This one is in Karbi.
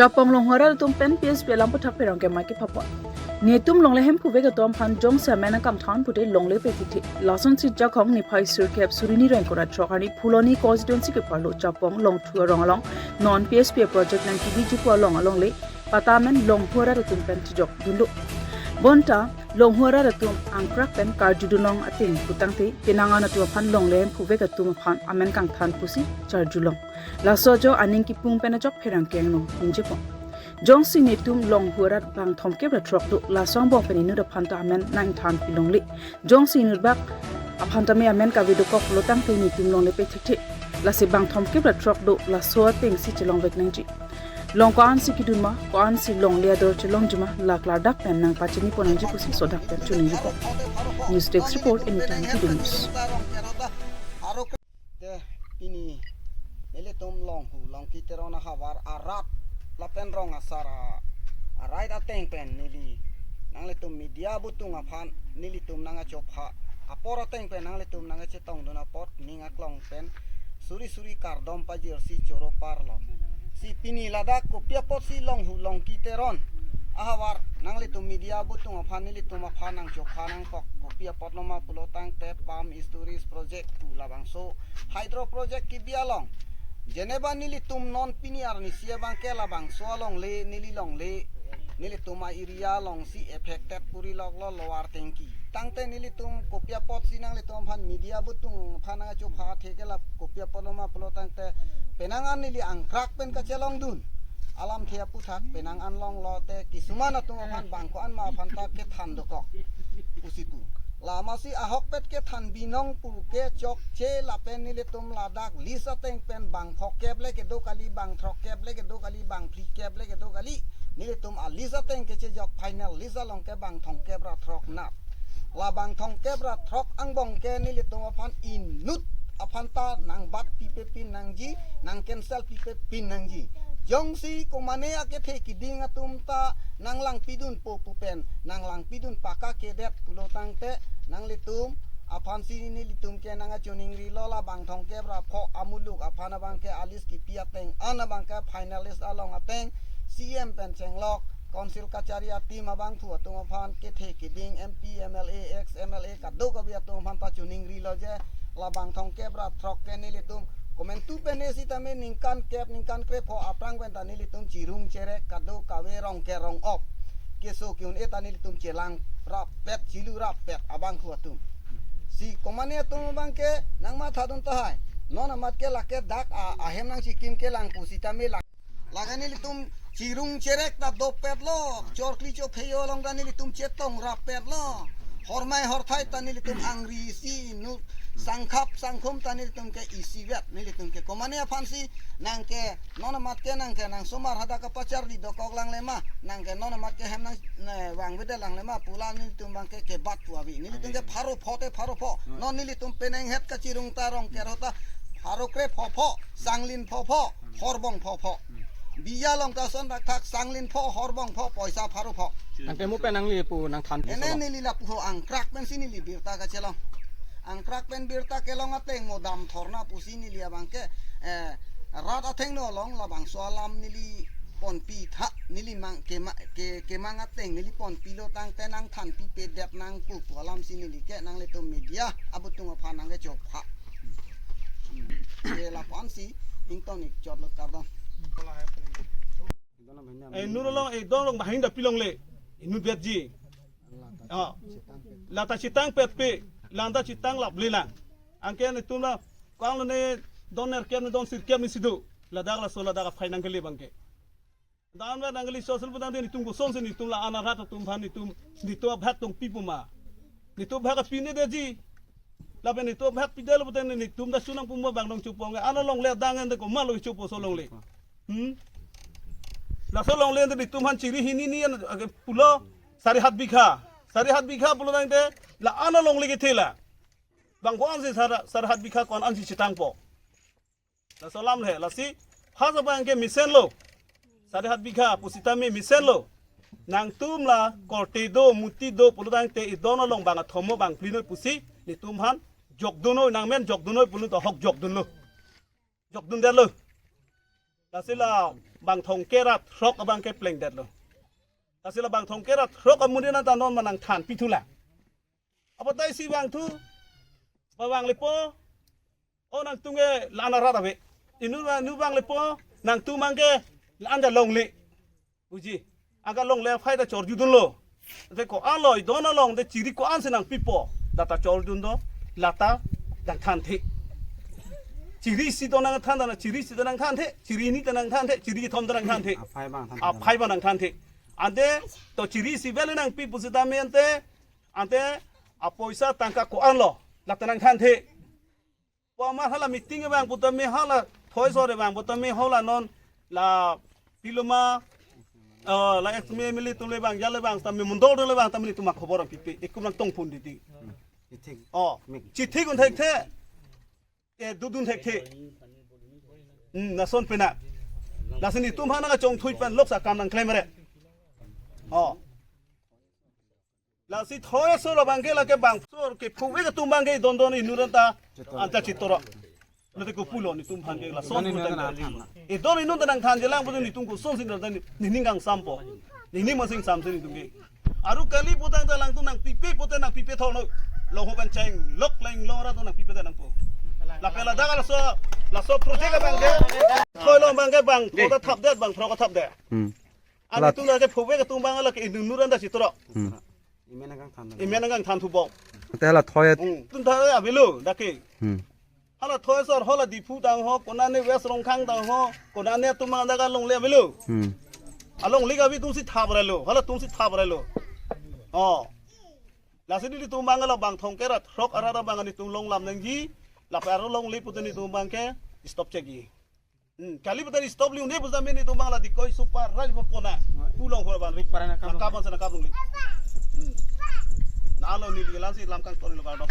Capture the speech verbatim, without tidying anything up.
Chapong Longhu arat atum pen P S P alam aputhak pherangke mai kepapot. Netum longle hemphu vek atum aphan jongsi amen nangkangthan pute longle pe thekthe. Lasonsi Jakhong niphai sirkep suri hini ra ingkoi ra throk arni Phuloni constituency kepharlo Chapong Longthu arong along non P S P project nangkebiji pu along alongle patta amen Longhu arat atum pen chejokdunlo. Bonta Longhu arat atum angkrak pen karjudun long ateng putangte penang an atum aphan longle hemphu vek atum aphan amen kangthan pusi charjulong. Laso ajo aning kipung pen ajok pherangke angno ningjepon. Jongsi netum Longhu arat bang thomkep ra throk do, laso angbong pen inut aphan ta amen nangthan pilongle. Jongsi inut bak aphan tame amen kave dokok pulotangte netum longle pe thekthe. Lasi bang thomkep ra throk do, laso atengsi chelongvek nangji. Long ko-ansi kedun ma, ko-ansi longle ador chelongji ma, la klardak pen nangpachinipon nangji pusi lasodak pen chiningripo. News Desk Report, Anytime Today News. Te pini nelitum Longhu Longki Teron ahavar arat lapen rong asar a, arai ateng pen neli nanglitum media abutung aphan nelitum nangkachopha apor ateng pen nanglitum nangkachetongdun apot ning aklong pen suri suri kardom pajirsi choro parlo. Si pini ladak kopi apotsi Longhu Longki Teron ahavar nanglitum media abutung aphan nelitum aphan nangchopha nangkok, kopi apotlo ma pulotangte Palm East Tourist Project pu labangso hydro project kebi along. Jeneba nelitum non pini arnisi abangke labangso alongle, neli longle, nelitum a-area alongsi affected puri loklo Lower Tengki. Tangte nelitum kopi apotsi nanglitum aphan media abutung aphan nangkachopha athe ke la kopi apotlo ma pulotangte penang an neli angkrak pen kachelongdun alamthe aputhak penang an longlo te kisuman atum aphan bang ko-an ma aphan ta kethan dokok pusi pu. Lamasi ahokpet kethan binong pu ke chokche lapen nelitum ladak list ateng pen bang phokep le kedo kali, bang throkkep le kedo kali, bang phlikep le kedo kali. Nelitum a list ateng kechejok final list along ke bang thomkep ra throk nat. La bang thomkep ra throk angbong ke nelitum aphan inut aphan ta nangbat pipe pin nangji, nang cancel pipe pin nangji. Jongsi komane akethe kiding atum ta nanglangpidunpo pu pen, nanglangpidun paka kedet pulotangte nanglitum aphansi nelitum ke nangkachiningrilo, la bang thomkep ra pho amuluk aphan abangke a list kipi ateng an abangke final list along ateng C M pen chenglok, council kachari a-team abangphu atum aphan kethe kiding M P, M L A, ex M L A kadokave atum aphan ta chiningrilo je la bang thomkep ra throk ke nelitum komantu pen sitame ningkan kep ningkan krepho aphrang pen ta nelitum chirung cherek kadokave rong ke rong ok keso ke-un-e ta nelitum chelang rappet, chilu rappet abangphu atum. Si komane atum abangke nangmathadun tahai. Non amat ke lake dak a, ahem nangchikim kelang pusitame lak. Lake nelitum chirung cherek ta dopetlo, chorkli chopheyo along ta nelitum chetong rappetlo. Hormai horthai ta nelitum angri isi inut, sangkhap sangkhum ta nelitum ke isivet, nelitum ke komane aphansi nangke non amat ke nangke nangsomar hadak kapacharli dokok langle ma, nangke non amat ke hem nang ne, vangvedet langle ma pu la nelitum abangke kebat pu ave. Nelitum ke pharo pho te pharo pho. Non nelitum penenghet kachirung ta rong kero ta pharo krepho pho, sanglin pho pho, horbong pho pho. Biya along ta ason thakthak sanglin pho, horbong pho, poisa pharo pho. Nangke mo pen nangli pu nangthan pu Ene solo. Neli lapu ho angkrak pensi neli birta kachelong. Angkrak pen birta kelong ateng mo dam thorna pusi neli abangke, eh, rat athengno along labangso alam neli ponpi tha, neli mang kema, ke, kemang ateng neli ponpilo tangte nangthan pipedet nang pu pu alamsi neli ke nanglitum media abutung aphan nangkechopha. Hmm. Ke lapu-ansi ingtong ik chotlo, kardom. Eh, inut along, eh, don along bahing da pilongle. Inut vetji. Oh. Lata chitang petpe, lata chitang laple lang. Anke netum la, kang lo ne don nerkep ne don sirkep ne si do. Ladak laso ladak aphai nangkele abangke. Dan ba nangkele so sul putangte netum kosonsi netum la-an arat atum aphan netum, netum abhak tong pipo ma. Netum abhak apine detji. Lapen netum abhak pidetlo putangte netum ta sunang puma bang dong chopo nge. Ano longle adang ente komatlo chopo so longle. Hmm? Laso longle ente netum aphan chiri hini ni an, ake pulo sari hat bikha. Sari hat bikha pulotangte la-an alongle kethe la. Bang ko-ansi sar, sari hat bikha ko-ansi chitangpo. Laso alam le, lasi, ha sa abangke mesenlo. Sari hat bikha pusitame mesenlo. Nangtum la korte do, muti do pulotangte idon along bang athomo bang plinoi pusi, netum aphan jokdunoi, nangmen jokdunoi pulo ta ahok jokdunlo. Jokdundetlo. Lasi la bang thomkep ra throk abang ke plengdetlo. Lasi la bang thomkep ra throk amonit anta non ma nangthan pithulang. Apatai si bang thu, ba bang lepo, o nangtum ke la-an arat ave. Inut bang, inut bang lepo, nangtum bang ke la-an ta longle. Buji, anke longle aphai ta chorjudunlo. Te ko-an lo, idon along te chiri ko-an si nangpipo. Lata chorjudun do, lata nangthanthe. Chiri isi do nangthan, dana chiri isi do nangthanthe, chiri hini ta nangthanthe, chiri kethom ta nangthanthe. Aphai bang than. Aphai bang nangthanthe. Ante to chiri isi beli nangpi pusitame ante, ante apoisa tangka ko-an lo, lata nangthanthe. Pu ma hala meeting abang putame, hala thoi sore bang putame, hala non la piloma, eh, la ex M L A atum le bang, jale bang, tame mondol le bang, tame netum khobor pipe, ekum nangtong phun titi. Chithik. Oh, chithik un thekthe. Eh, dudun thekthe. Hmm, lason pena. Lasi netum aphan nangchongthui pen lok sa kam nangklemre. Oh. Lasi thoi asor abang ke lake bang sor kephu-ik atum bang ke dondon inut anta, anta chitora. Nate ko pulo netum aphan ke lason. Nani putang nana than. Idon inut ta nangthanjelang putu netum koson si nangthan, nening kangsampo. Nening masing samse netum ke. Aru kali putang ta alangtum nangpipe pute nangpipe thorno. Long ho kan cheng lok leng long ra to nangpipe ta nangpo. Lapen ladak laso, laso project abang ke. Thoi along bang ke bang, kota thapdet bang, throk thapdet. Hmm. Ani Lat- tum lake phu-ik atum bang lake inut anta chitora. Hmm. Ime nangkangthan. Ime nangkangthan thubom. Te hala thoi. Hmm. Tum tha avelo, dake. Hmm. Hala thoi asor, hala Diphu tang ho, konane West Rongkhang tang ho, konane atum bang anta kalongle avelo. Hmm. Alongle avi atum si thap relo, hala atum si thap relo. Oh. Lasi netum bang la bang thomkep ra throk arat abang netum longlam nangji, lapen aru longle putu netum bang ke stop chekji. Hmm, kali putar stop liu ne pusitame netum bang la dikoi super rai po pona. Pu long ho bang. Para na kam. Nangkap bang sa nangkap longle. Hmm. Na lo neli kelang si lam kangtor lo kardom.